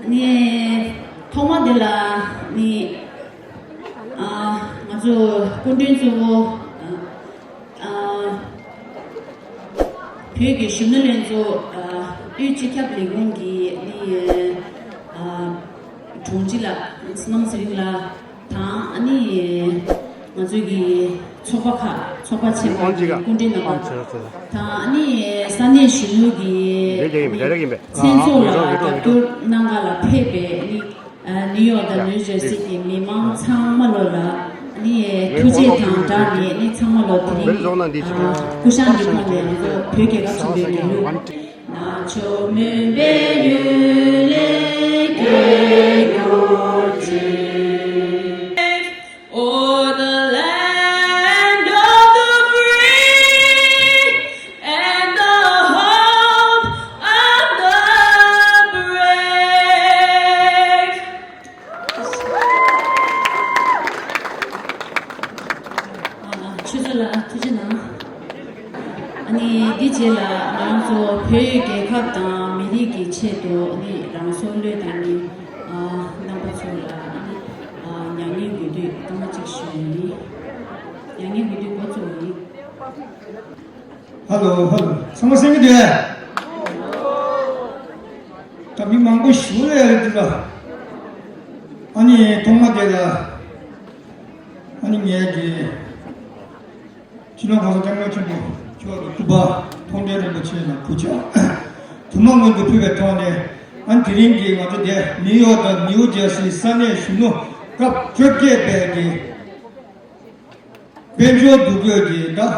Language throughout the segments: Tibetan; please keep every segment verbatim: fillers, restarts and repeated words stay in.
ནི་ཐོག་མ་དེ་ལ་ནི་ཨ་ང་ཚོ་སྐུ་མགྲོན་གཙོ་བོ་ཨ་ཨ་བོད་ཀྱི་གཞོན་ནུ་ལྷན་ཚོགས་ཨ་དབུས་སྤྱི་ཁྱབ་ལས་ཁུངས་ཀྱི་ནི་ཨ་དྲུང་ཆེ་ལགས་སྣང་ཚེ་རིང་ལགས་དང་ཨ་ནི་ང་ཚོའི་གི་ཚོགས་པ་ཁག་ཚོགས་པ་ཆེན་པོ་ཨང་ཅི་ག་སྐུ་མགྲོན་རྣམ་པ་ཨང་ཅི་ག་དང་ཨ་ནི་ས་གནས་གཞོན་ནུ་གི་རེད་རེད་ཡིན་པས་རེད་རེད་ཡིན་པས། མཚན་ཚོགས་ལ་རྒྱབ་སྐྱོར་གནང་ག་ལ་ཕེབས་པའི་ཨ་ནི་ཨ་ནིའུ་ཡོག་དང་ནིའུ་ཇར་སི་གི་མི་མང་ཚང་མ་ལོ་ལ་ཨ་ནི་ཐུགས་རྗེ་དང་སྦྲགས་ནས་ཨ་ནི་ཚང་མ་ལོ་དེ་རིང་ཨ་སྐུ་ཤང་གི་ཁོངས་ནས་ང་ཚོ་བོད་རྒྱལ་ཁབ་ཆེན་པོའི་རྒྱལ་གླུ། ན་ཆོ་མུན་པའི་ཡུལ་ལས་སྐྱེས་གྱུར་ཅིག Oh, the land of the free and the home of the brave. ཨ་ཆོས་ཚོ་ལ་ཐུགས་རྗེ་གནང་། ཨ་ནི་འདི་རྗེས་ལ་ང་རང་ཚོ་བོད་རྒྱལ་ཁབ་དང་མི་རིགས་ཀྱི་ཆེད་དུ་ཨ་ནི་རང་སྲོག་བློས་བཏང་མཁན་ཨ་རྣམ་པ་ཚོ་ལ་ཨ་ནི་ཨ་མྱ་ངན་གུས་འདུད་སྐར་མ་གཅིག་ཞུ་ཡ་ཡིན། མྱ་ངན་གུས་འདུད་འགོ་བཙུགས་ཡིན། ཧ་ལོ་ཧ་ལོ། ཚང་མ་གསན་གྱི་འདུག་ད་མི་མང་པོ་ཞིག་ལ་ཡ་རེད་འདུག་ཨ་ནི་ཐོག་མ་དེ་ལ་ཨ་ནི་ངས་ཀྱི་སྤྱི་ནོར་༸གོང་ས་༸སྐྱབས་མགོན་ཆེན་པོ་མཆོག་ལ་སྐུ་པར་མཐོང་གྲོལ་རིན་པོ་ཆེ་ལ་གུས་ཕྱག་དུ་མ་སྔོན་དུ་ཕུལ་བའི་ཐོག་ནས་ཨ་ནི་དེ་རིང་གི་ང་ཚོ་འདིར་ནིའུ་ཡོག་དང་ནིའུ་ཇར་སིའི་ས་གནས་གཞོན་ནུ་སྐབས་བཅོ་བརྒྱད་པའི་གི་དཔལ་འབྱོར་འདུ་འགོད་ཀྱི་ད་ཨ་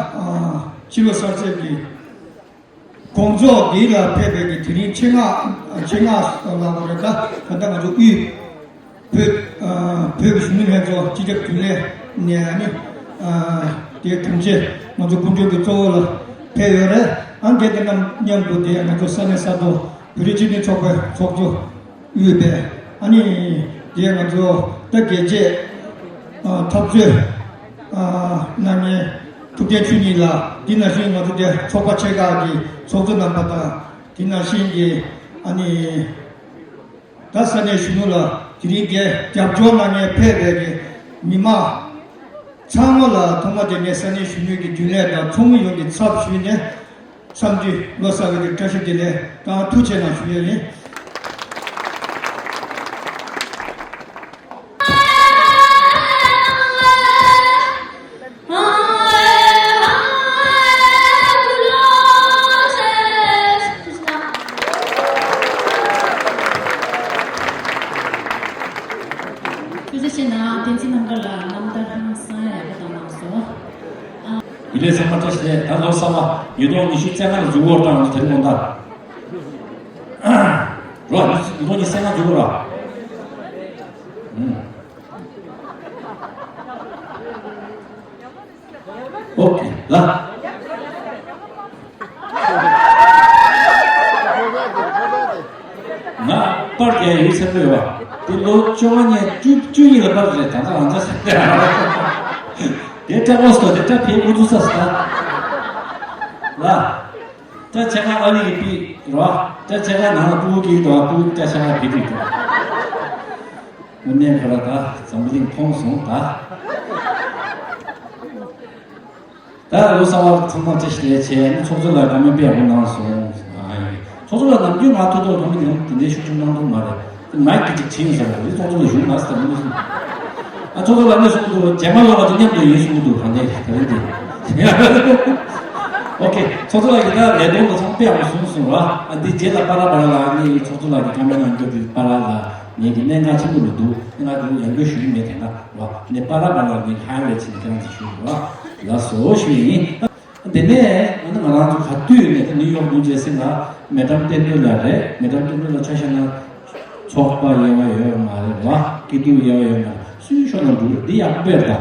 ཕྱི་ལོ་གསར་ཚེས་ཀྱི་དགོང་ཚོགས་འདི་ལ་ཕེབས་པའི་གི་དེ་རིང་ཆེད་མངགས་ཆེད་མངགས་ལ་བ་རེད། ད་ད་ལྟ་ང་ཚོ་དབུས་བོད་ཨ་བོད་ཀྱི་གཞོན་ནུ་ལྷན་ཚོགས་སྤྱི་ཁྱབ་རྒྱུན་ལས་ནས་ཨ་ནི་ཨ་དེའི་དྲུང་ཆེ་ང་ཚོ་སྐུ་མགྲོན་གྱི་གཙོ་བོ་ལ་ཕེབས་ཡོད་རེད། ཨ་དེ་དང་མཉམ་དུ་དེ་ང་ཚོ་ས་གནས་ས་ཐོག་བོད་རིགས་སྤྱི་མཐུན་ཚོགས་པའི་ཚོགས་གཙོ། དབུས་པས་ཨ་ནི་དེ་ང་ཚོ་ད་རྒྱལ་གཅེས་ཨ་འཐབ་རྩོད་ཨ་གནང་མཁན་ཐུབ་བསྟན་ཆོས་ཉིད་ལགས། དེ་ནང་བཞིན་ང་ཚོ་དེ་ཚོགས་པ་ཆེ་ཁག་གི་ཚོགས་གཙོ་རྣམ་པ་དང་དེ་ནང་བཞིན་གྱི་ཨ་ནི་ད་ས་གནས་གཞོན་ནུ་ལ་དེ་རིང་དེ་རྒྱབ་སྐྱོར་གནང་མཁན་ཕེབས་པའི་གི་མི་མང་ཚང་མ་ལ་ཐོག་མ་དེ་ནས་ས་གནས་གཞོན་ནུ་གི་རྒྱུན་ལས་དང་ཚོགས་མི་ཡོངས་ཀྱི་ཚབ་ཞུས་ནས། འཚམས་འདྲི་ལོ་གསར་བའི་བཀྲ་ཤིས་བདེ་ལེགས་དང་ཐུགས་རྗེ་གནང་ཞུ་ཡས་ཡིན། ཐུགས་རྗེ་ཆེ་གནང་། བསྟན་འཛིན་རྣམ་དཀར་ལགས་རྣམ་ཐར་ཧང་སང་ཡག་པོ་བཏང་གནང་སོང་། ཡུལ་ལས་ཚང་མ་བཀྲ་ཤིས་བདེ་ལེགས། ད་ལོ་གསར་པ་ཉིས་སྟོང་ཉི་ཤུ་རྩ་ལྔ་ལ་འཛུགས་སྐོར་བཏང་དེ་རིང་དགོང་དག་རོ། ཉིས་སྟོང་ཉི་ཤུ་རྩ་ལྔ་འཛུགས་སྐོར་ར། ཨུམ། ཨོ་ལ། ང་པར་རྒྱག་ཡིག་ཚན་པོ་ཡོད་པ། དེ་ལོ་བཅོ་ལྔ་ནས་བཅུ་བཅུ་གཉིས་ལ་པར་རེད། ད་ལྟ་རང་ཅག་ཟེར་ཏེ། དེ་སྐྲག་པོ་སོ་དེ་སྐྲག་ཕེ་མུ་ཐུ་ས་སི་ད། ལ། སྐྲ་ཆ་ཁ་ཨ་ལི་གི་པི་རོ། སྐྲ་ཆ་ཁ་ནང་ལ་ཕྲུ་གུ་གི་དོ་ཕྲུ་གུ་སྐྲ་ཆ་ཁ་གི་པི་དོ། དངོས་གནས་ཁོ་ར་ད་འཛམ་བུ་གླིང་མཐོང་སོང་ད། ད་ལོ་གསར་པ་ཚང་མ་བཀྲ་ཤིས་བདེ་ལེགས་བྱས་ནས་ཚོགས་གཙོ་ལགས་བཀའ་མོལ་དཔེ་ཡག་པོ་གནང་སོང་། ཨ་ཡེ། ཚོགས་གཙོ་ལགས་ནམ་རྒྱུན་ང་ཐུག་ཐུག་ཐུག་མི་དེ་དེ་འདྲའི་ཤུགས་ཆུང་གནང་ཐུབ་མ་རེད། དེ་མའིག་གི་ཅིག་བྱིན་ཟེར་བ་རེད། ཚོགས་གཙོ་ལགས་བཞུགས་མ་ཟེར་མི་འདུག་སོང་། ཨ་ཚོགས་གཙོ་ལགས་ནས་གསུངས་འདུག་རྗེས་མ་ལོ་ང་ཚོ་མཉམ་དུ་ཡིན་གསུངས་འདུག་གང་དེ་དེ་རིང་དེ། ཨོ་ཁེ། ཚོགས་གཙོ་ལགས་ཀྱིས་ད་ལས་དོན་དང་ཚང་དཔེ་ཡག་པོ་གསུངས་སོང་བ། ཨ་འདི་རྗེས་ལ་པ་ར་པ་ར་ལ་ནི་ཚོགས་གཙོ་ལགས་ཀྱིས་བཀའ་མོལ་གནང་རྒྱུ་དེ་པ་ར་ལ་ངས་ཀྱི་གནད་འགག་ཆེན་པོ་རེད་འདུག་ང་དེ་ཡང་བསྐྱར་ཞུ་གི་མེད་དེ་ན་བ་ནས་པ་ར་པ་ར་ངས་ཧ་ལས་ཆེ་ནས་ཁྱེད་རང་ཚོ་ཞུ་གི་བ་ལ་སོ་ཞུ་ཡིན། དེ་ནས་ང་ཚོ་ག་དུས་ནས་ནིའུ་ཡོག་ནིའུ་ཇར་སི་ལ་མེ་ཌམ་བསྟན་སྒྲོལ་ལགས་རེད། མེ་ཌམ་བསྟན་སྒྲོལ་ལགས་ཆ་བཞག་ན་ཚོགས་པ་དབྱེ་བ་ཡོད་མ་རེད་བ། སྐྱིད་སྡུག་དབྱེ་བ་ཡོད་མ་རེད། སུའི་ཕྱོགས་ནས་འགྲོ་རེད། འདི་ཡག་པོ་རེད་ད།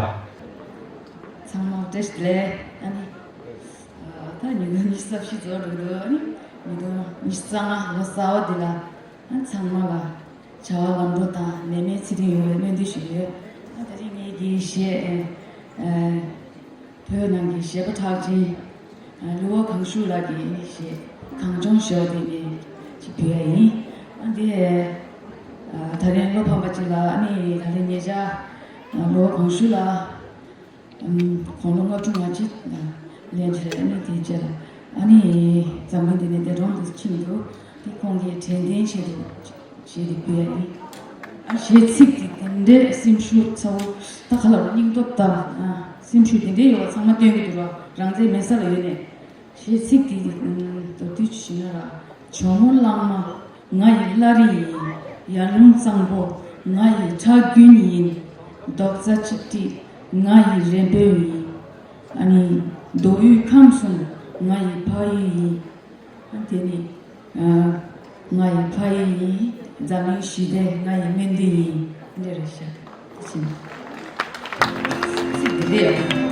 ཚང་མ་བཀྲ་ཤིས་བདེ་ལེགས། ཨ་ནི་ད་ཉིས་སྟོང་ཉི་ཤུ་རྩ་བཞི་རྫོགས་འགྲོ་གི་འདུག་ཨ་ནི་ཉིས་སྟོང་ཉི་ཤུ་རྩ་ལྔ་ལོ་གསར་པ་འདི་ལ་ཨ་ཚང་མ་ལ་བྱ་བ་ལམ་འགྲོ་དང་ནད་མེད་ཚེ་རིང་ཡོང་བའི་སྨོན་འདུན་ཞུ་གི་ཡོད། ཨ་དེ་རིང་ངེད་ཀྱི་གཞས་ཨ་བོད་ནང་གི་གཞས་པ་གྲགས་ཅན་ཨ་གླུ་བ་གངས་ཕྱུག་ལགས་ཀྱི་གཞས་གངས་ལྗོངས་ཞེས་པ་དེ་ངས་ཅིག་ཕུལ་ཡ་ཡིན། ཨ་དེ་ ད་རིང་བློ་ཕམ་པ་ཅིག་ལ་ཨ་ནི་ད་རིང་ཉེ་ཆར་ལོ་གང་ཤུལ་ལ་དགུང་ལོ་ལྔ་བཅུ་ང་གཅིག་ལ་ལན་ཆེ་ཨ་ནི་དེའི་རྗེས་ལ་ཨ་ནི་འཛམ་གླིང་འདི་ནས་འདས་གྲོངས་སུ་ཕྱིན་འདུག་དེ་ཁོང་གིས་དྲན་རྟེན་ཆེད་དུ་བྱས་ཏེ་ཕུལ་ཡ་ཡིན། ཨ་གཞས་ཚིག་དེ་དེ་འདྲའི་སེམས་ཤུགས་ཚ་བོ་ད་ག་ལ་རུ་སྙིང་སྟོབས་དང་སེམས་ཤུགས་དེ་འདྲའི་ཡོད་པ་ཚང་མ་སྟོན་གྱི་འདུག་ར། རང་བཙན་མེད་ས་ལ་ཡོད་ནས། གཞས་ཚིག་དེ་མདོར་བསྡུས་ཞུས་ན་ར། ཇོ་མོ་གླང་མ་ང་ཡི་བླ་རི་ཡིན། ཡར་ཀླུང་གཙང་པོ་ང་ཡི་ཁྲག་རྒྱུན་ཡིན། རྡོག་རྩ་གཅིག་སྒྲིལ་ང་ཡི་རེ་འབོད་ཡིན། ཨ་ནི་མདོ་དབུས་ཁམས་གསུམ་ང་ཡི་ཕ་ཡུལ་ཡིན། ཨ་དེ་ནི་ང་ཡི་ཕ་ཡུལ་ཡིན། འཛམ་གླིང་ཞི་བདེ་ང་ཡི་སྨོན་འདུན་ཡིན། འདི་རེད་ཤག་དེ་བཞིན་ཚིག་འདི་རེད།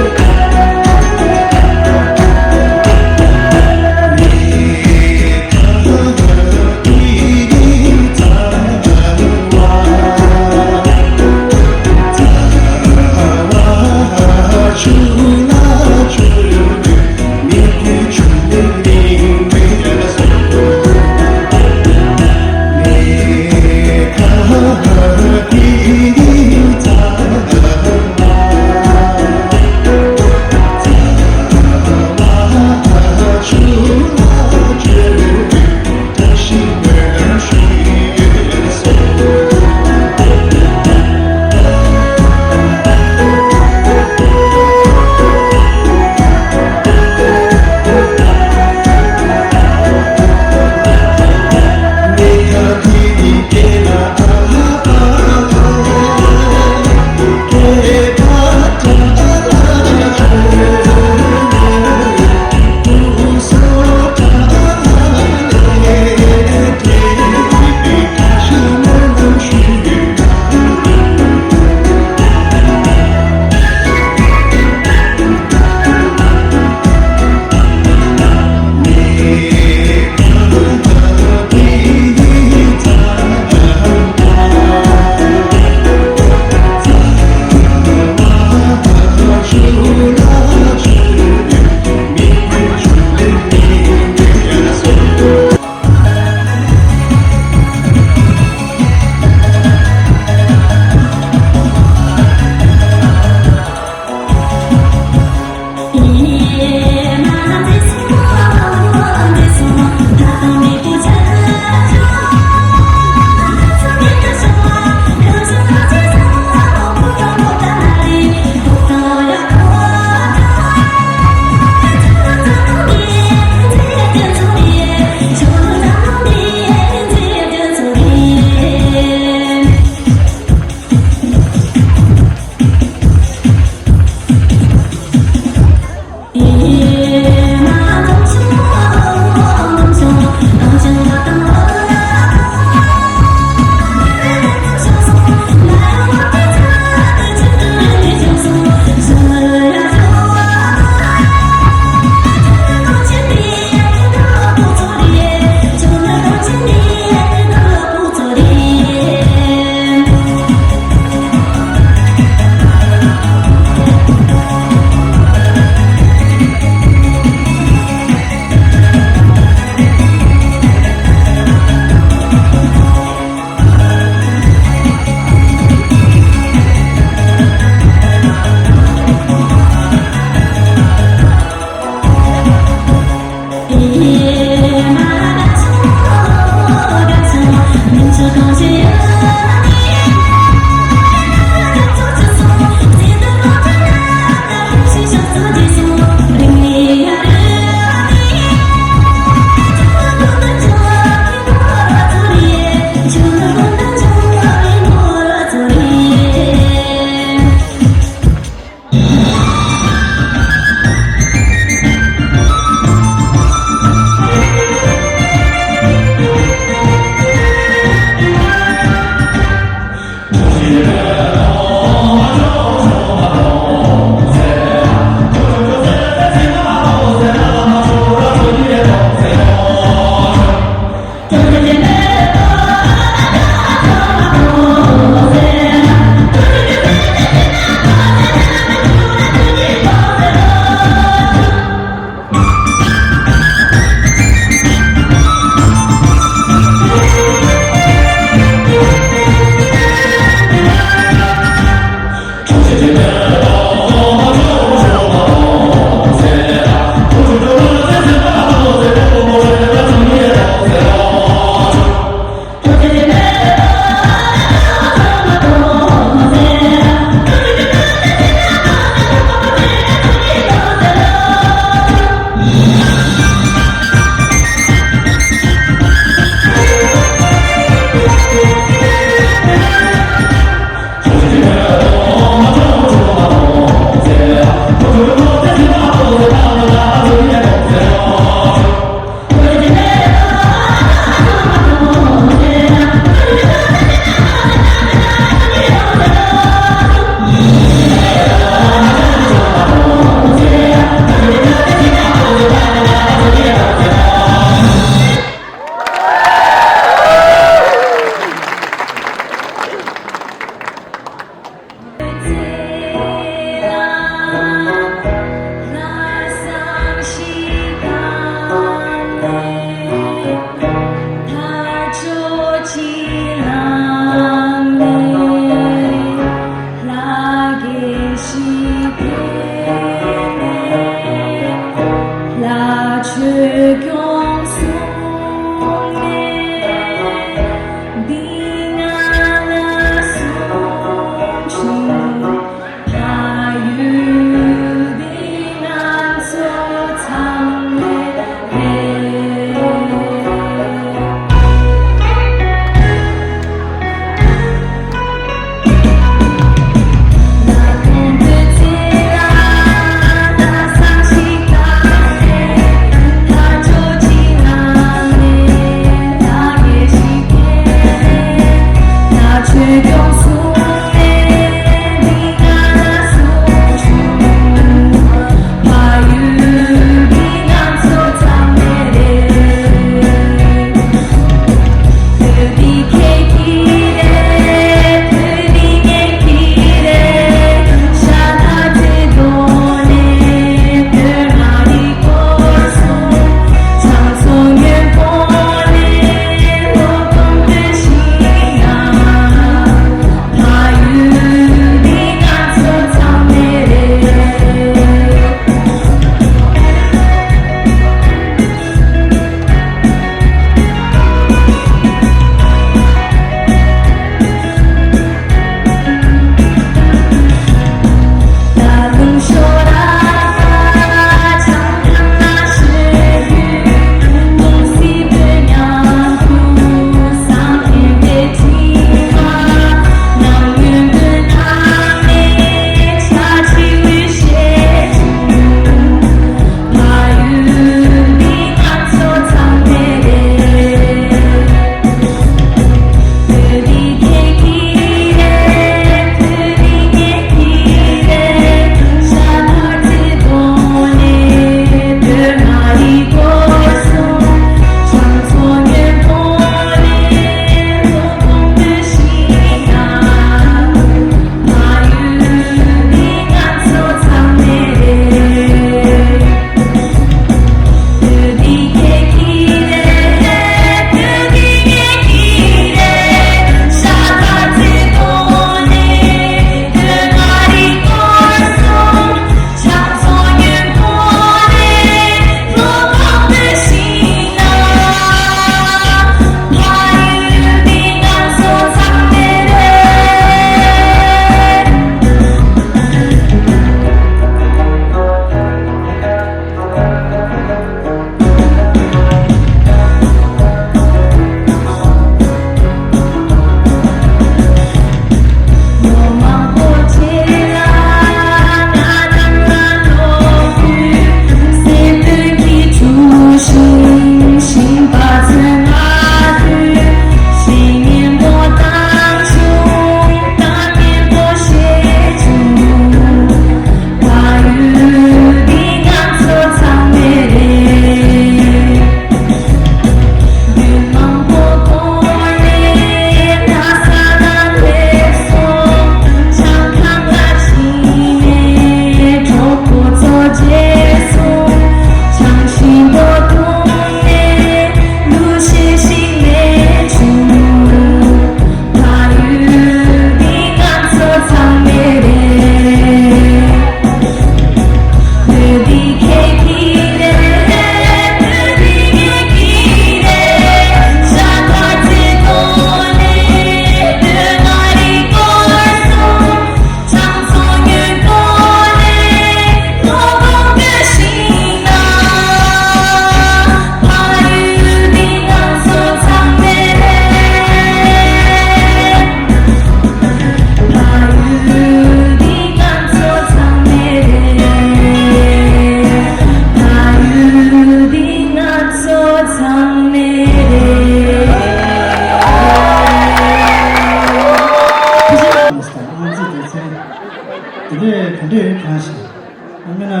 ཨ་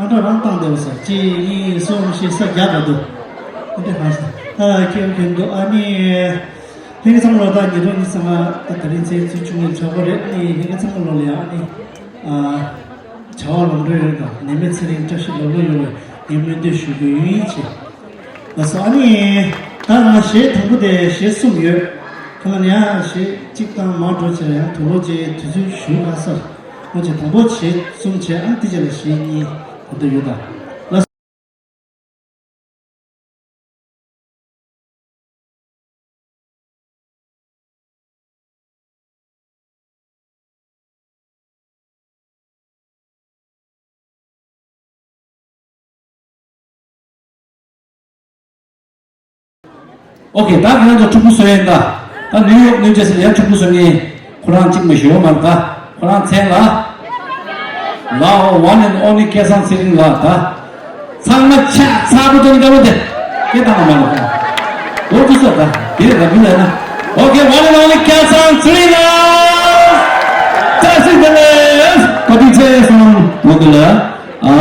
ཨ་འདྲ་རང་བཏང་བསྡད་པ་ས་གཅིག་གཉིས་གསུམ་བཞི་ས་བརྒྱ་བར་དུ་འདི་འདྲ་གང་ས་ད་ཁྱེད་ཁྱེད་འདུག་ཨ་ནི་ལྷན་རྒྱས་ཚང་མ་ལོ་ད་ཉིས་སྟོང་ཉི་ཤུ་རྩ་ལྔ་ད་དེ་རིང་ཚེས་བཅུ་གཉིས་ཚོགས་པ་རེད། ཨ་ནི་ལྷན་རྒྱས་ཚང་མ་ལོ་ལ་ཡང་ཨ་ནི་ཨ་བྱ་བ་ལམ་འགྲོ་ཡོད་དང་ནད་མེད་ཚེ་རིང་བཀྲ་ཤིས་ལོ་ལོ་ཡོང་བའི་ངས་སྨོན་འདུན་ཞུ་རྒྱུ་ཡིན་ཅེས། ལགས་སོ། ཨ་ནི་ད་ང་གཞས་དང་པོ་དེ་གཞས་གསུམ་ཡོད། ཁ་ལ་ནི་ཡང་གཞས་གཅིག་དང་མ་འགྲོ་བྱས་ཡང་དུ་ལོ་རྗེས་དུས་ཚོད་ཞུ་ཁ་སར་ང་ཚོས་དང་པོ་གཞས་གསུམ་བྱས། ཨ་ནི་དེ་རྗེས་ལ་གཞས་གཉིས་ད་ལྟ་ཡོད་ད། ལགས་སོ། ཨོ་ཁེ། ད་ཁྱེད་རང་ཚོ་ཕྲུ་གུ་བཟོ་ཡིན་ད། ད་ནིའུ་ཡོག་ནིའུ་ཇར་སི་ལ་ཡང་ཕྲུ་གུ་བཟོ་མཁན་ཁོ་རང་གཅིག་མ་ཞིག་ཡོད་མ་རེད་ད། ཁོ་རང་མཚན་ལ། ལའོ། One and only སྐལ་བཟང་ཚེ་རིང་ལགས་ད། ཚང་མ་ཕྱག་ཚ་པོ་དང་དགའ་པོ་དེ། སྐད་བཏང་མ་ལ། ཨོ་ཁེ་ས་ད། དེ་རེད་ད་མི་ལ་ན། ཨོ་ཁེ། One and only སྐལ་བཟང་ཚེ་རིང་ལགས། བཀྲ་ཤིས་བདེ་ལེགས། བཀའ་དྲིན་ཆེ་སོང་ལོ་གི་ལ། ཨ།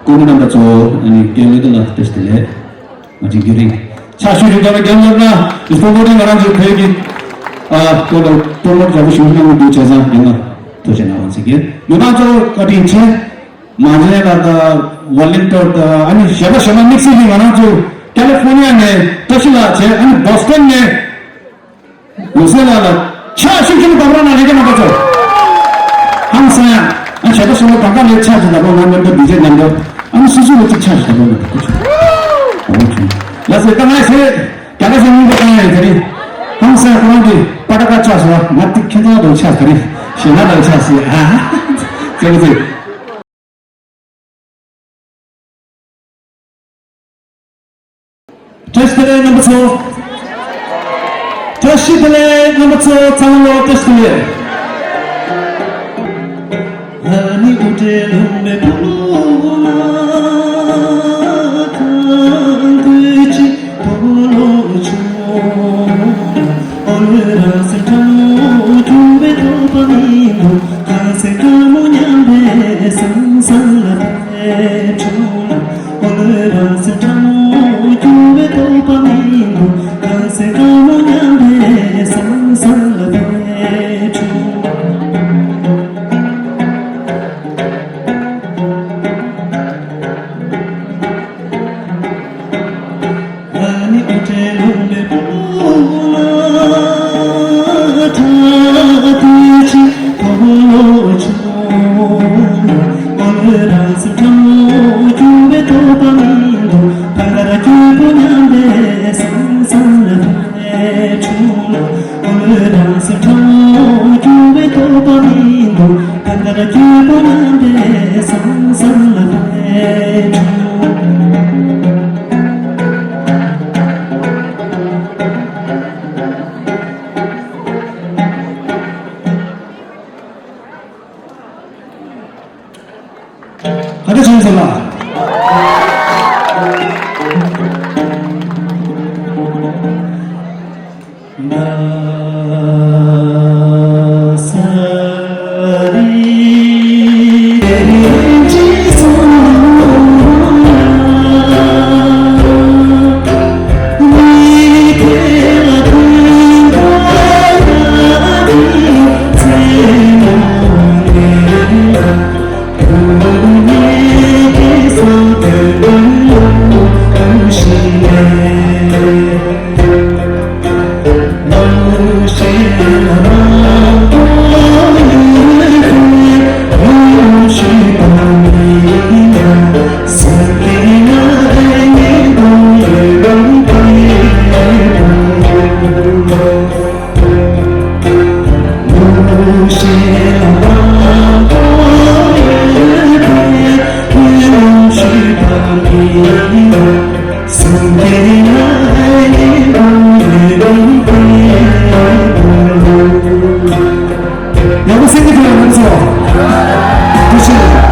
སྐུ་མགྲོན་རྣམ་པ་ཚོ། ཨ་ནི་རྒན་ལགས་ལ་བཀྲ་ཤིས་བདེ་ལེགས། ང་ཚོའི་རྒྱུན་རིང་ཕྱག་ཞུ་ཞུ་བྱ་བའི་རྒྱབ་ལ་ན་ཡུལ་སྤོ་བོ་རིང་ང་རང་ཚོའི་བོད་ཀྱི་ཨ་སྟོད་ལ་སྤོ་བོ་རྒྱ་བོ་ཞུ་གནང་འདུག་བྱས་ཙང་རྒན་ལགས་ཐུགས་རྗེ་གནང་བ་ཟེར་གྱི་ཡོད། ང་ཚོ་བཀའ་དྲིན་ཆེ། མ་ཇེ་ལ་ད་ཝ་ལིན་ཏོར་ད་ཨ་ནི་གཞས་པ་གཞས་མ་དམིགས་བསལ་གྱི་ང་རང་ཚོ་ཀ་ལི་ཧྥོ་ནི་ཡ་ནས་བཀྲ་ཤིས་ལགས་བྱས། ཨ་ནི་བོ་སི་ཊོན་ནས། ལུག་སྲས་ལགས་ལ་ཕྱག་ཤུགས་ཆེན་པོ་བརྡབ་རོགས་གནང་། ལྷན་རྒྱས་རྣམ་པ་ཚོ། ཧང་སང་ཡ། ཨ་ཞེ་པོ་ཞེ་པོ་གང་ག་ལས་ཕྱག་ཅིག་བརྡབ་རོགས་གནང་། མཉམ་དུ་ཌི་ཇེ་མཉམ་དུ། ཨ་ནི་སུ་སུ་ལ་གཅིག་ཕྱག་ཅིག་བརྡབ་རོགས་གནང་། ལགས་སོ། ད་ང་ཚོས་རྒྱ་གར་གཞས་གཉིས་པ་བཏང་ཡ་ཡིན། དེ་རིང་ཧང་སང་ཡ་ཁོ་རང་གིས་པ་ཏྲ་ཀ་ཕྱག་ཟེར་བ། ང་དེ་ཁྱེད་ཚོ་དང་ཕྱག་དེ་རིང་གཞས་ནག་དང་ཕྱག་ཟེར། ཨ་ཙེ་ཙེ། བཀྲ་ཤིས་བདེ་ལེགས་རྣམ་པ་ཚོ། བཀྲ་ཤིས་བདེ་ལེགས་རྣམ་པ་ཚོ། ཚང་མ་ལ་བཀྲ་ཤིས་བདེ་ལེགས། ག་འདྲ་བྱུང་སོང་ལགས། ཡག་པོ་སེམས་ཀྱི་ཐོག་ལ་ང་ཚོ། ཐུགས་རྗེ་ཆེ།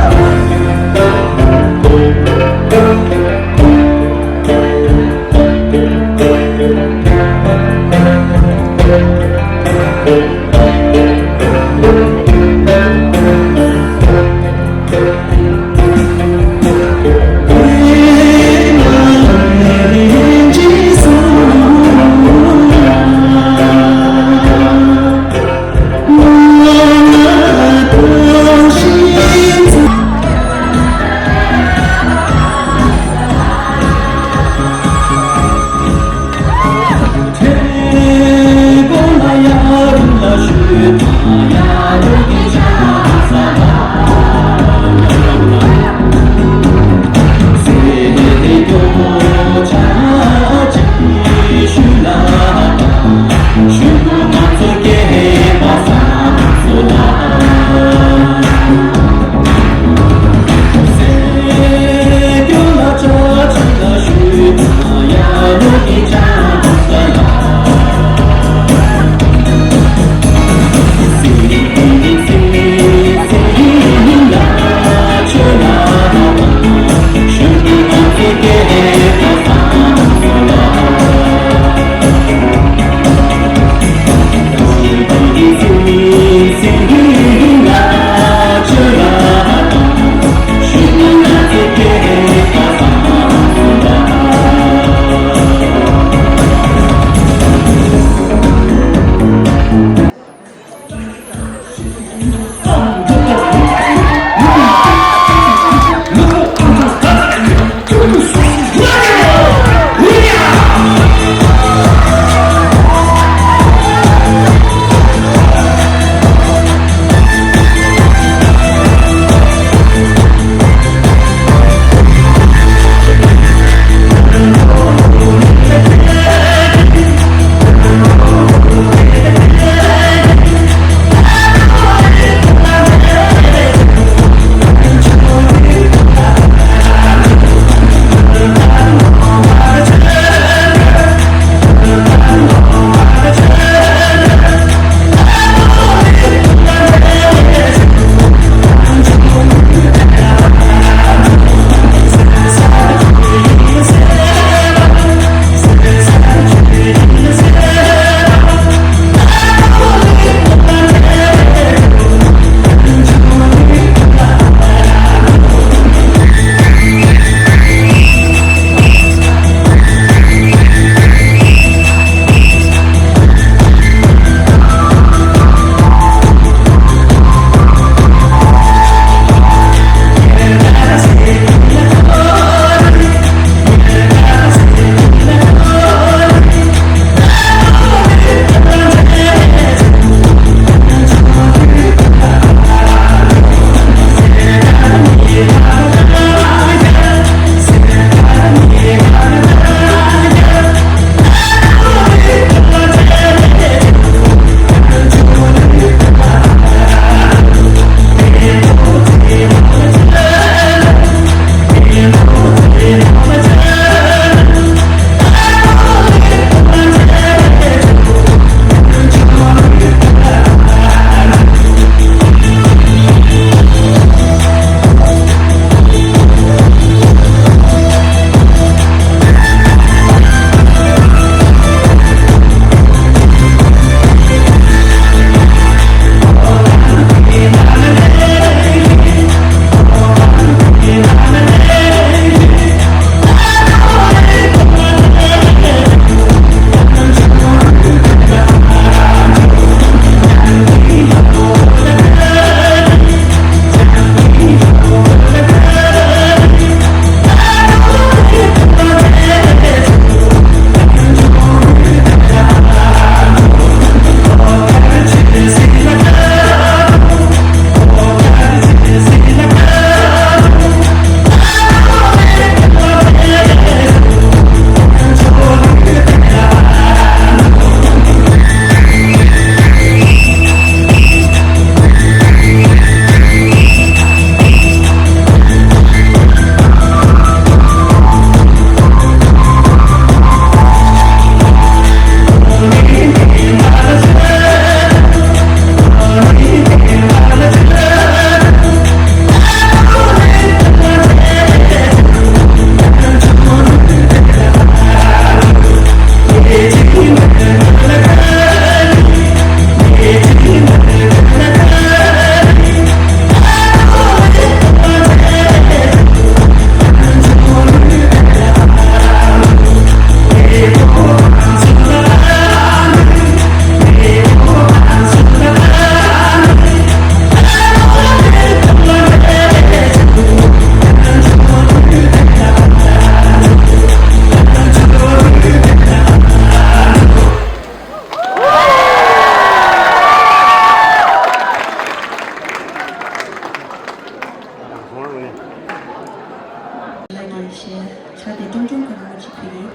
ཞེས་ཕྱག་དེ་ཀྲུང་ཀྲུང་གི་མོ་ཅིག་ཕུལ་ཡིན།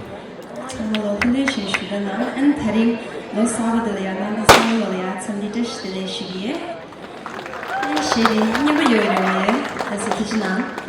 ཚང་མ་ལོ་ལྷན་དུ་ཞེས་ཞུ་གི་ན་ཨན་ད་རིང་ལོ་གསར་པ་འདི་ལ་ཡང་ནང་གི་གསར་པ་ལོ་ལ་ཡང་འཚམས་འདྲི་བཀྲ་ཤིས་བདེ་ལེགས་ཞུ་གི་ཡིན། ཨན་ཞེས་དེ་སྙན་པོ་ཡོད་རེད་མེད། ལགས་སོ་ཐུགས་རྗེ་གནང་།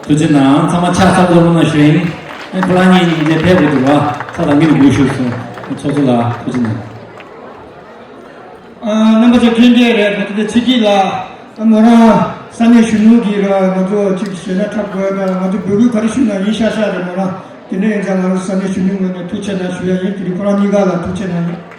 ཐུགས་རྗེ་གནང་། ཚང་མ་ཕྱག་ཚ་པོ་ལོང་ན་ཞུ་ཡིན། ཨེ་ཁོ་རང་གཉིས་གཉིས་དེ་ཕེབས་དགོས་འདུག་བ། ཚ་དང་མི་ནི་དགོས་ཞུ་སོང་། ཚོགས་གཙོ་ལགས་ཐུགས་རྗེ་གནང་། རྣམ་པ་ཚོ་ཐུགས་རྗེ་རེད། ད་ལྟ་ཚེ་སྐྱིད་ལགས་མོ་རང་ས་གནས་གཞོན་ནུ་གི་ར་ང་ཚོ་གཅིག་ཞེ་ན་འཁྲབ་དགོས་ན་ང་ཚོ་འབོད་སྐུལ་ག་རེ་ཞུས་ན་ཡིན་ཤག་ཤག་རེད་མོ་རང་། དེ་འདྲ་ཡིན་ཙང་ང་ཚོ་ས་གནས་གཞོན་ནུ་ངོས་ནས་ཐུགས་རྗེ་གནང་ཞུ་ཡ་ཡིན། དེ་རིང་ཁོ་རང་གཉིས་ཀ་ལ་ཐུགས་རྗེ་གནང་།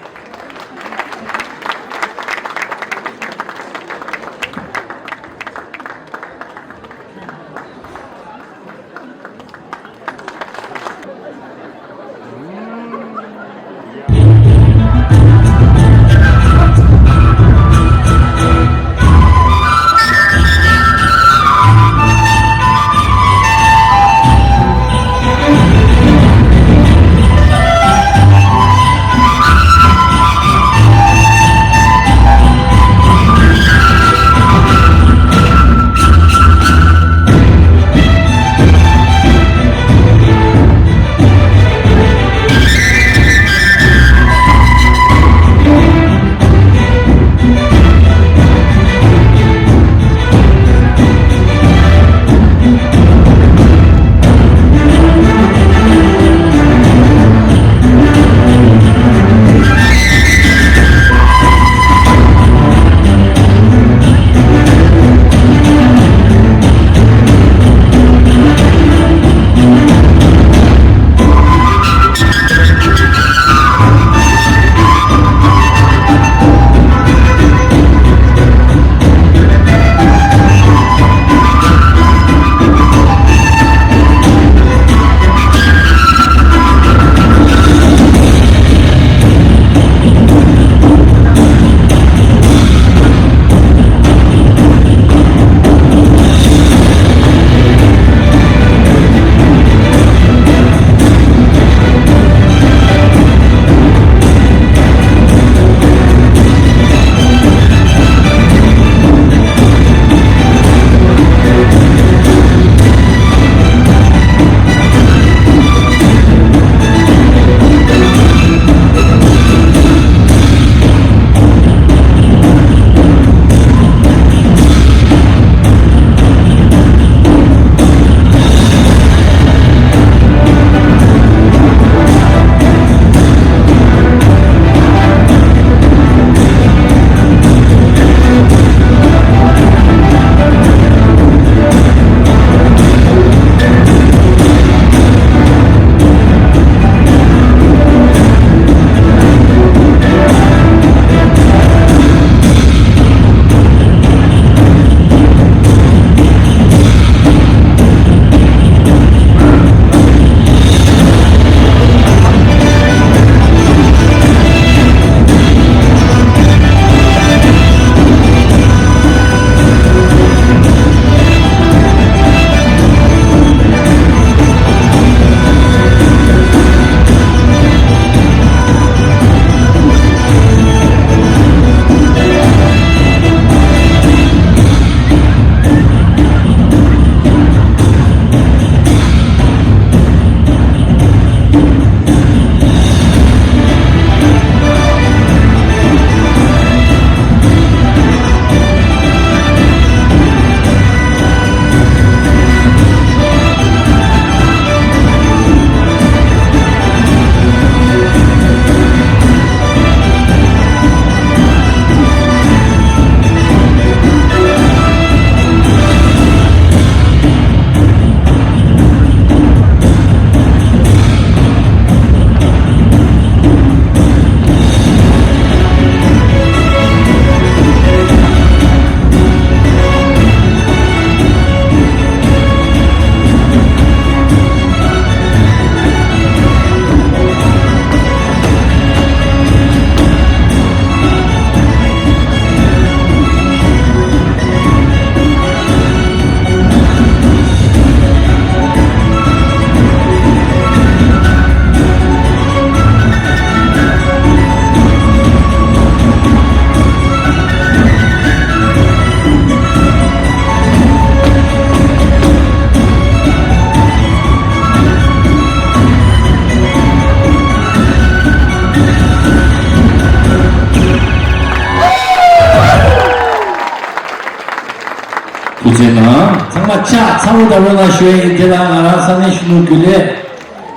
ཕྱག་ཚ་བོ་ལྟ་བུ་ལ་ཞུ་ཡ་ཡིན། དེ་ལ་ང་རང་ས་གནས་གཞོན་ནུ་རྒྱུན་ལས་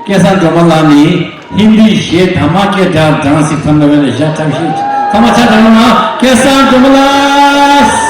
སྐལ་བཟང་སྒྲོལ་མ་ལགས་ནི་ཧིན་དི་གཞས་དྷ་མ་ཀེ་ཌར་སྦྲང་སི་ཐམ་ལ་བས་ལ་ཞག་ཁྲམ་ཤེས་ཐ་མ་ཆ་དང་ན་སྐལ་བཟང་སྒྲོལ་མ་ལགས།